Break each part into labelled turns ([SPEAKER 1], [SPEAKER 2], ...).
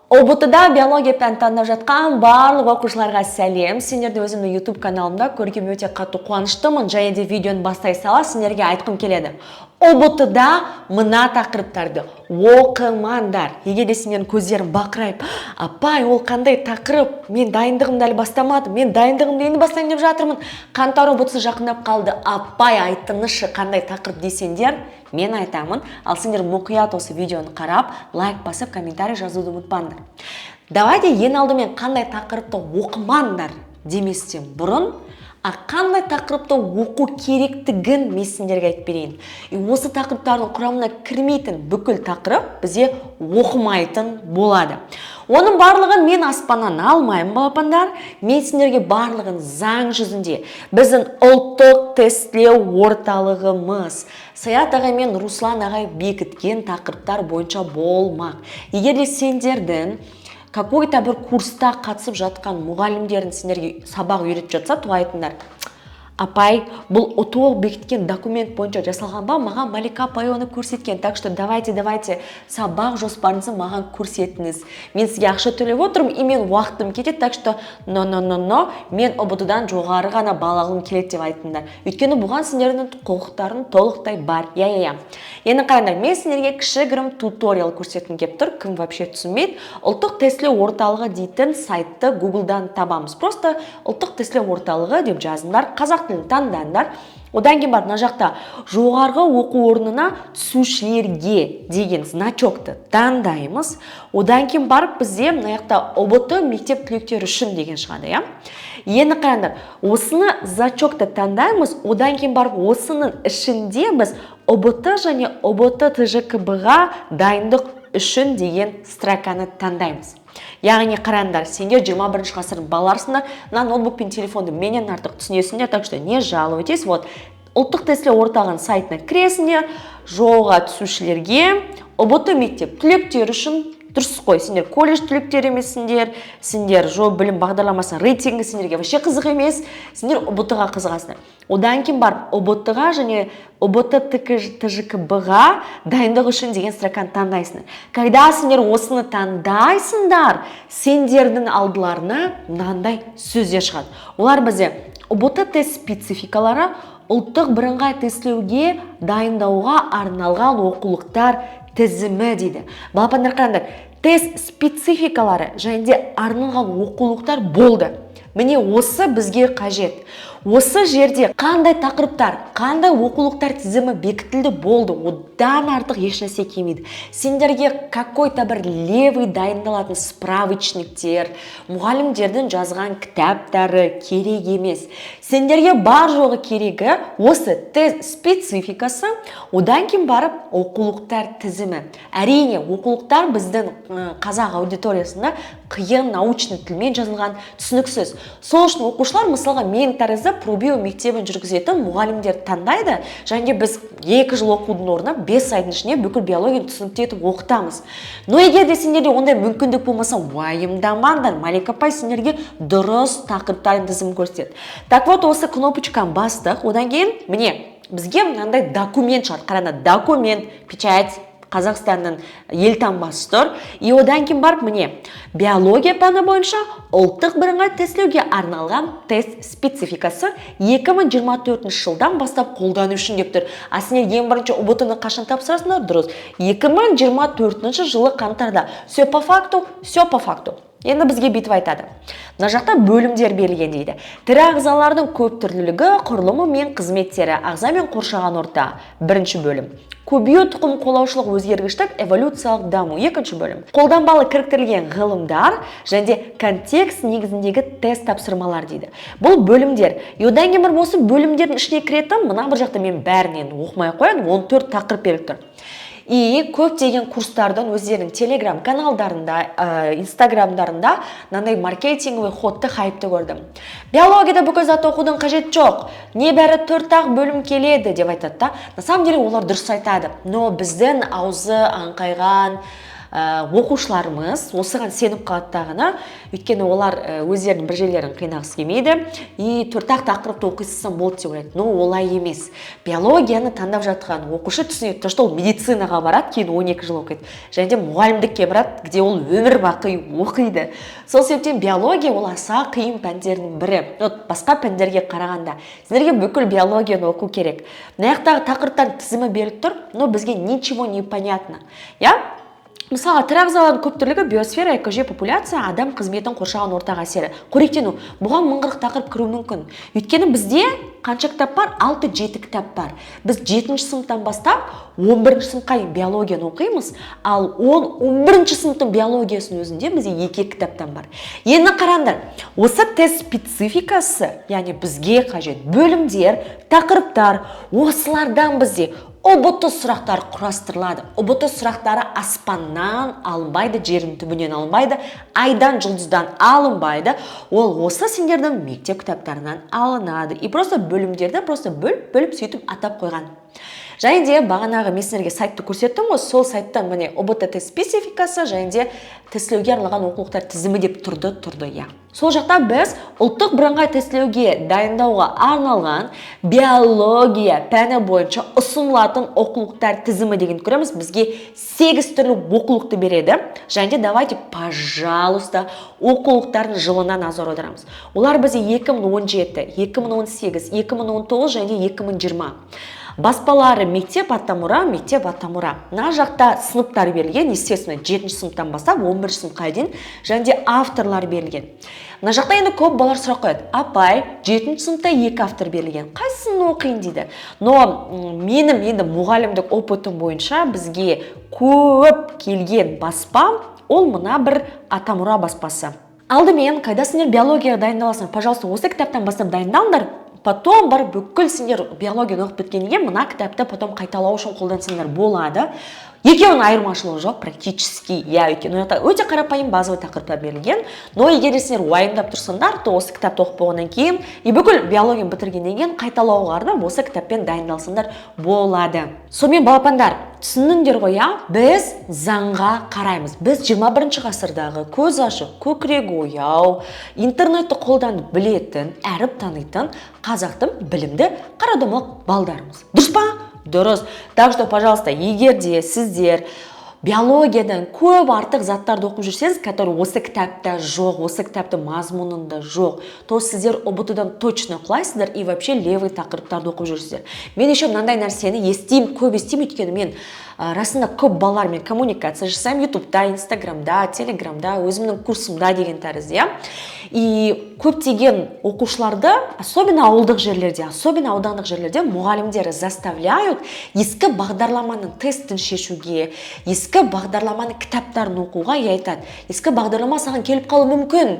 [SPEAKER 1] ҰБТ-да биология пәнін таңдап жатқан барлық оқушыларға сәлем! Сендерді өзімнің YouTube каналымда көргеніме өте қатты қуаныштымын және де видеоны бастай сала сендерге айтқым келеді: ҰБТ-да мына тақырыптарды оқымаңдар. Егер де сендердің көздерің бақырайып: «Апай, ол қандай тақырып? Мен дайындығымды әлі бастамадым, мен дайындығымды енді бастайын деп жатырмын, қаңтар ҰБТ жақындап қалды, апай, айтыңызшы, қандай тақырып?» — десеңдер, мен айтамын. Ал сендер мұқият осы видеоны қарап, лайк басып, комментарий жазуды ұмытпаңдар. Давайте ең алдымен қандай тақырыпты оқымаңдар деместен бұрын, а қандай тақырыпты оқу керектігін мен сендерге айтып берейін. И осы тақырыптардың құрамына кірмейтін бүкіл тақырып бізде оқымайтын болады. Оның барлығын мен аспаннан алмаймын, балапандар. Мен сендерге барлығын заң жүзінде біздің ұлттық тестілеу орталығымыз, Саят ағай мен Руслан ағай бекіткен тақырыптар бойынша болмақ. Егер де сендердің какой-то бір курста қатысып жатқан мұғалімдерің сендерге сабақ үйретіп жатса, то айтыңдар: «Апай, бұл ҰТО бекіткен документ бойынша жасалған ба? Маған Малика апай оны көрсеткен. Так что давайте, давайте, сабақ жоспарыңызды маған көрсетіңіз. Мен сізге ақша төлеп отырмын, и мен уақытым кетеді, так что но, но, но, но мен ҰБТ дан жоғары ғана балл алғым келеді», — деп айтыңдар. Өйткені бұған сендердің құқықтарың толықтай бар. Иә. Енді қараңдар, мен сендерге кішігірім туториал көрсеткім келіп тұр. Кім вообще түсінбейді, ұлттық тестілеу орталығы дейтін сайтты Гуглдан табамыз. Просто «Ұлттық тестілеу орталығы» деп жазыңдар, қазақ тілін таңдаңдар. Одан кейін барып мына жақта «Жоғарғы оқу орнына түсушілерге» деген значокты таңдаймыз. Одан кейін барып бізде мына жақта «ҰБТ мектеп түлектері үшін» деген шығады, иә. Енді қараңдар, осыны, значокты таңдаймыз. Одан кейін барып осының ішінде біз «ҰБТ және ҰБТ ТЖКБ ға дайындық үшін» деген строканы таңдаймыз. Яғни қараңдар, сендер 21 ғасырдың балаларысыңдар, мына ноутбук пен телефонды менен артық түсінесіңдер, так что не жалуйтесь. Вот ұлттық тестілеу орталығының сайтына кіресіңдер, ЖОО-ға түсушілерге, ҰБТ мектеп түлектері үшін. Дұрыс қой, сендер колледж түлектері емессіңдер, сендер ЖОО білім бағдарламасының рейтингі сендерге вообще қызық емес, сендер ҰБТ ға қызығасыңдар. Одан кейін барып «ҰБТ ға және ҰБТ ТЖКБ ға дайындық үшін» деген строканы таңдайсыңдар. Когда сендер осыны таңдайсыңдар, сендердің алдыларына мынандай сөздер шығады. Олар бізде ҰБТ тест спецификалары, ұлттық бірыңғай тестілеуге дайындауға арналған оқулықтар тізімі дейді. Балапандар, қараңдар, тест спецификалары және де арналған оқулықтар болды. Міне, осы бізге қажет. Осы жерде қандай тақырыптар, қандай оқулықтар тізімі бекітілді, болды, одан артық ешнәрсе келмейді. Сендерге какой-то бір левый дайындалатын справочниктер, мұғалімдердің жазған кітаптары керек емес. Сендерге бар жоғы керегі осы тест спецификасы, одан кейін барып оқулықтар тізімі. Әрине, оқулықтар біздің қазақ аудиториясында қиын, научный тілмен жазылған, түсініксіз. Сол үшін оқушылар, мысалға, мен тәрізді пробио мектебін жүргізетін мұғалімдер таңдайды және де біз 2 жыл оқудың орнына 5 айдың ішінде бүкіл биологияны түсінікті етіп оқытамыз. Но егер де сендерде ондай мүмкіндік болмаса, уайымдамаңдар, Малика апай сендерге дұрыс тақырыптардың тізімін көрсетеді. Так вот, осы кнопочканы бастық. Одан кейін, міне, бізге мынандай документ шығады. Қараңдар, документ, печать, Қазақстанның елтаңбасы тұр. И одан кейін барып, міне, биология пәні бойынша ұлттық бірыңғай тестілеуге арналған тест спецификасы 2024 жылдан бастап қолдану үшін деп тұр. А сендер ең бірінші ҰБТ ны қашан тапсырасыңдар? Дұрыс, 2024 жылы қаңтарда. Все по факту, все по факту. Енді бізге бүйтіп айтады: мына жақта бөлімдер берілген дейді. Тірі ағзалардың көп түрлілігі, құрылымы мен қызметтері, ағза мен қоршаған орта — бірінші бөлім, көбею, тұқым қуалаушылық, өзгергіштік, эволюциялық даму — екінші бөлім, қолданбалы кіріктірілген ғылымдар және де контекст негізіндегі тест тапсырмалар дейді. Бұл бөлімдер. И одан кейін барып осы бөлімдердің ішіне кіретін мына бір жақта, мен бәрінен оқымай ақ қояйын, 14 тақырып беріліп тұр. И көптеген курстардың өздерінің телеграм каналдарында, инстаграмдарында мынандай маркетинговый ходты, хайпты көрдім: «Биологияда бүкіл затты оқудың қажеті жоқ, небәрі төрт ақ бөлім келеді», — деп айтады да. На самом деле олар дұрыс айтады, но біздің аузы аңқайған Оқушыларымыз осыған сеніп қалады дағыны, өйткені олар өздерінің бір жерлерін қинағысы келмейді и төрт-ақ тақырыпты оқи салсам болды деп ойлайды. Но олай емес. Биологияны таңдап жатқан оқушы түсінеді, то что ол медицинаға барады, кейін 12 жыл оқиды және де мұғалімдікке барады, где ол өмір бақи оқиды. Сол себептен биология ол аса қиын пәндердің бірі, вот, басқа пәндерге қарағанда. Сіздерге бүкіл биологияны оқу керек. Мына жақтағы тақырыптардың тізімі беріліп тұр, но бізге ничего не понятно, иә. Мысалға, тірі ағзалардың көптүрлігі, биосфера, экожүйе, популяция, адам қызметінің қоршаған ортаға әсері, қоректену. Бұған 1040 тақырып кіруі мүмкін, өйткені бізде қанша кітап бар? Алты, жеті кітап бар. Біз жетінші сыныптан бастап 11-ші сыныпқа дейін биологияны оқимыз, ал 10, 11-ші сыныптың биологиясының өзінде бізде екі кітаптан бар. Енді қараңдар, осы тест спецификасы, яғни бізге қажет бөлімдер, тақырыптар, осылардан бізде ҰБТ сұрақтары құрастырылады. ҰБТ сұрақтары аспаннан алынбайды, жердің түбінен алынбайды, айдан, жұлдыздан алынбайды. Ол осы сендердің мектеп кітаптарынан алынады и просто бөлімдерді просто бөліп бөліп сөйтіп атап қойған. Және де бағанағы мен сіздерге сайтты көрсеттім ғой, сол сайтта, міне, ҰБТ тест спецификасы және де тестілеуге арналған оқулықтар тізімі деп тұрды, иә. Сол жақта біз ұлттық бірыңғай тестілеуге дайындауға арналған биология пәні бойынша ұсынылатын оқулықтар тізімі деген көреміз. Бізге сегіз түрлі оқулықты береді. Және де давайте, пожалуйста, оқулықтардың жылына назар аударамыз. Олар бізде 2017, 2018, 2019 және де 2020. Баспалары Мектеп Атамұра, Мектеп Атамұра. Мына жақта сыныптар берілген, естественно, жетінші сыныптан бастап 11-ші сыныпқа дейін, және де авторлар берілген. Мына жақта енді көп балалар сұрақ қояды: «Апай, жетінші сыныпта екі автор берілген, қайсысын оқиын?» – дейді. Но менің енді мұғалімдік опытым бойынша бізге көп келген баспа ол мына бір Атамұра баспасы. Алдымен, когда сендер биологияға дайындаласыңдар, пожалуйста, осы кітаптан бастап дайындалыңдар. Потом барып, бүкіл сендер биологияны оқып біткеннен кейін, мына кітапты потом қайталау үшін қолдансаңдар болады. Екеуінің айырмашылығы жоқ практически, иә, өйткені ол жақта өте қарапайым базовый тақырыптар берілген. Но егер де сендер уайымдап тұрсаңдар, то осы кітапты оқып болғаннан кейін и бүкіл биологияны бітіргеннен кейін қайталауға арнап осы кітаппен дайындалсаңдар болады. Сонымен, балапандар, түсіндіңдер ғой, иә? Біз заңға қараймыз. Біз 21 ғасырдағы көз ашық, көкірегі ояу, интернетті қолданып білетін, әріп танитын қазақтың білімді қарадомалақ балдарымыз. Дұрыс па? Дұрыс. Так что, пожалуйста, егер де сіздер биологиядан көп артық заттарды оқып жүрсеңіз, который осы кітапта жоқ, осы кітаптың мазмұнында жоқ, то сіздер ҰБТ дан точно құлайсыздар и вообще левый тақырыптарды оқып жүрсіздер. Мен еще мынандай нәрсені естимін, көп естимін, өйткені мен расында көп балалармен коммуникация жасаймын Ютубта, Инстаграмда, Телеграмда, өзімнің курсымда деген тәрізді, иә. И көптеген оқушыларды, особенно ауылдық жерлерде, особенно аудандық жерлерде, мұғалімдері заставляют ескі бағдарламаның тестін шешуге, ескі бағдарламаның кітаптарын оқуға. И айтады: «Ескі бағдарлама саған келіп қалуы мүмкін,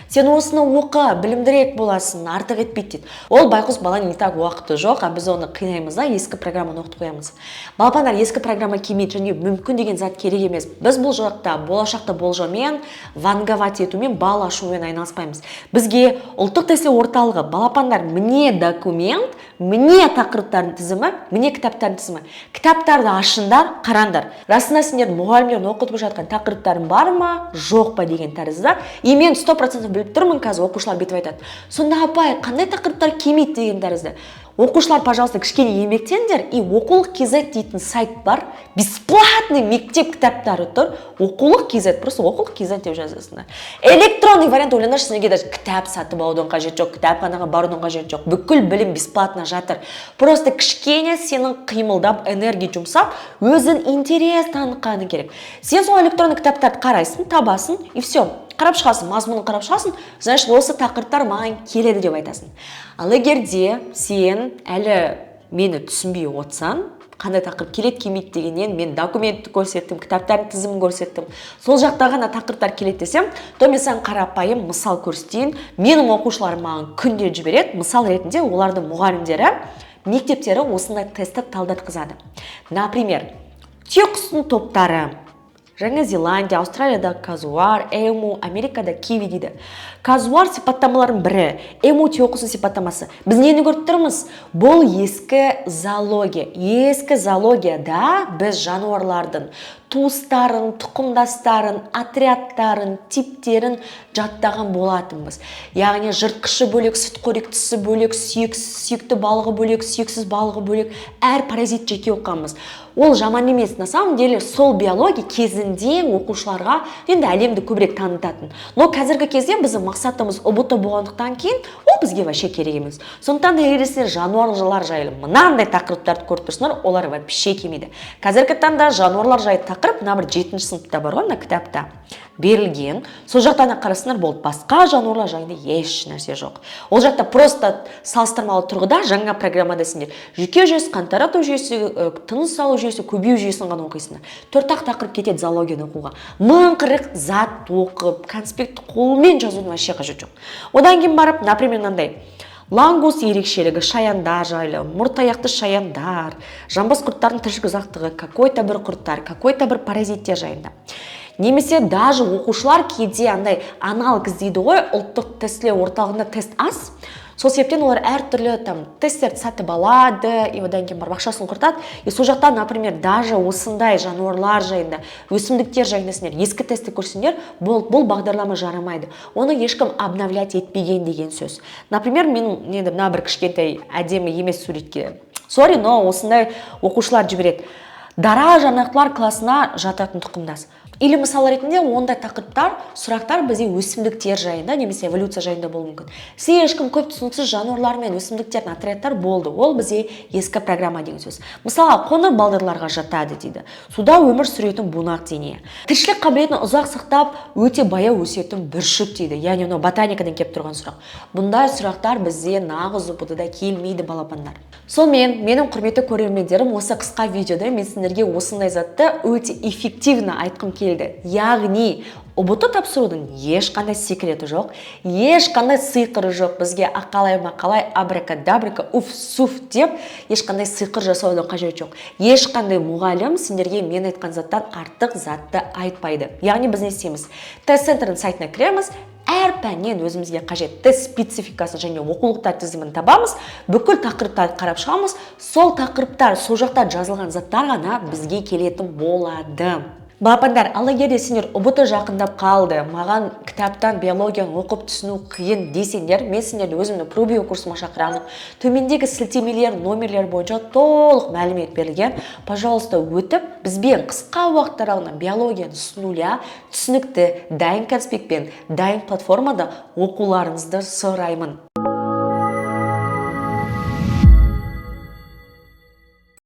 [SPEAKER 1] сен осыны оқы, білімдірек боласың, артық етпейді», – дейді. Ол байқұс баланың и так уақыты жоқ, а біз оны қинаймыз да, ескі программаны оқытып қоямыз. Балапандар, ескі программа келмейді және мүмкін деген зат керек емес. Біз бұл жақта болашақта болжаумен, ванговать етумен, бал ашумен айналыспаймыз. Бізге ұлттық тестілеу орталығы: «Балапандар, міне документ, міне тақырыптардың тізімі, міне кітаптардың тізімі, кітаптарды ашыңдар, қараңдар, расында сендердің мұғалімдердің оқытып жатқан тақырыптарың бар ма, жоқ па», – деген тәрізді. И мен 100% біліп тұрмын, қазір оқушылар бүйтіп айтады: «Сонда, апай, қандай тақырыптар келмейді?» – деген тәрізді. Оқушылар, пожалуйста, кішкене еңбектеніңдер. И оқулық kz дейтін сайт бар, бесплатный мектеп кітаптары тұр. Оқулық kz, просто оқулық kz деп жазасыңдар, электронный вариант. Ойлаңдаршы, сендерге даже кітап сатып алудың қажеті жоқ, кітапханаға барудың қажеті жоқ, бүкіл білім бесплатно жатыр. Просто кішкене сенің қимылдап, энергия жұмсап, өзің интерес танытқаның керек. Сен сол электронный кітаптарды қарайсың, табасың и все, қарап шығасың, мазмұнын қарап шығасың, значит, осы тақырыптар маған келеді деп айтасың. Ал егер де сен әлі мені түсінбей отырсаң, қандай тақырып келеді, келмейді дегеннен, мен документті көрсеттім, кітаптардың тізімін көрсеттім, сол жақта ғана тақырыптар келеді десем, то мен саған қарапайым мысал көрсетейін. Менің оқушыларым маған күнде жібереді мысал ретінде, олардың мұғалімдері, мектептері осындай тестті талдатқызады. Например, түйеқұстың топтары: Жаңа Зеландия, Аустралияда казуар, эму, Америкада киви дейді. Казуар сипаттамаларының бірі, эму түйеқұсының сипаттамасы. Біз нені көріп тұрмыз? Бұл ескі зоология. Ескі зоологияда біз жануарлардың Туыстарын, тұқымдастарын, отрядтарын, типтерін жаттаған болатынбыз. Яғни жыртқышы бөлек, сүтқоректісі бөлек, сүйекті балығы бөлек, сүйексіз балығы бөлек, әр паразит жеке оқығанбыз. Ол жаман емес, на самом деле. Сол биология кезінде оқушыларға енді әлемді көбірек танытатын. Но қазіргі кезде біздің мақсатымыз ҰБТ болғандықтан кейін, ол бізге вообще керек емес. Сондықтан да егер сіздер жануарлар жайлы мынандай тақырыптарды көріп тұрсыңдар, олар вообще келмейді. Қазіргі таңда жануарлар жайлы тақырып мына бір жетінші сыныпта бар ғой, мына кітапта берілген, сол жақтан қарасаңдар болды. Басқа жануарлар жайында еш нәрсе жоқ. Ол жақта просто салыстырмалы тұрғыда жаңа программада сендер жүйке жүйесі, қан тарату жүйесі, тыныс алу жүйесі, көбею жүйесін ғана оқисыңдар. Төрт ақ тақырып кетеді зоологияны оқуға. 1040 зат оқып, конспектті қолмен жазудың вообще қажеті жоқ. Одан кейін барып, например, мынандай лангус ерекшелігі, шаяндар жайлы, мұртаяқты шаяндар, жамбас құрттардың тіршілік ұзақтығы, какой-то бір құрттар, какой-то бір паразиттер жайында. Немесе даже оқушылар кейде андай аналог іздейді ғой. Ұлттық тестілеу орталығында тест аз, сол себептен олар әртүрлі там тесттерді сатып алады и одан кейін барып ақшасын құртады. И сол жақта, например, даже осындай жануарлар жайында, өсімдіктер жайында сендер ескі тестті көрсеңдер болды, бұл бағдарлама жарамайды, оны ешкім обновлять етпеген деген сөз. Например, мен енді мына бір кішкентай әдемі емес суретке сорри, но осындай оқушылар жібереді: дара жанақтылар класына жататын тұқымдас. Или мысал ретінде ондай тақырыптар, сұрақтар бізде өсімдіктер жайында немесе эволюция жайында болуы мүмкін. Слишком көп түсініксіз жануарлар мен өсімдіктердің отрядтар болды, ол бізде ескі программа деген сөз. Мысалы, қоңыр балдырларға жатады дейді, суда өмір сүретін бунақ дене, тіршілік қабілетін ұзақ сақтап, өте баяу өсетін бүршік дейді. Яғни мынау ботаникадан келіп тұрған сұрақ. Бұндай сұрақтар бізде нағыз ҰБТ да келмейді, балапандар. Сонымен, менің құрметті көрермендерім, осы қысқа видеода мен сендерге осындай затты өте эффективно айтқым келді. Яғни ҰБТ тапсырудың ешқандай секреті жоқ, ешқандай сиқыры жоқ. Бізге ақалай мақалай, абракадабрика, уф суф деп ешқандай сиқыр жасаудың қажеті жоқ. Ешқандай мұғалім сендерге мен айтқан заттан артық затты айтпайды. Яғни біз не істейміз? Тест центрдің сайтына кіреміз, әр пәннен өзімізге қажет тест спецификасын және оқулықтар тізімін табамыз, бүкіл тақырыптарды қарап шығамыз. Сол тақырыптар, сол жақта жазылған заттар ғана бізге келетін болады, балапандар. Ал егер де сендер ҰБТ жақындап қалды, маған кітаптан биологияны оқып түсіну қиын десеңдер, мен сендерді өзімнің пробио курсыма шақырамын. Төмендегі сілтемелер, номерлер бойынша толық мәлімет берілген. Пожалуйста, өтіп, бізбен қысқа уақыт аралығында биологияны с нуля түсінікті, дайын конспектпен, дайын платформада оқуларыңызды сұраймын.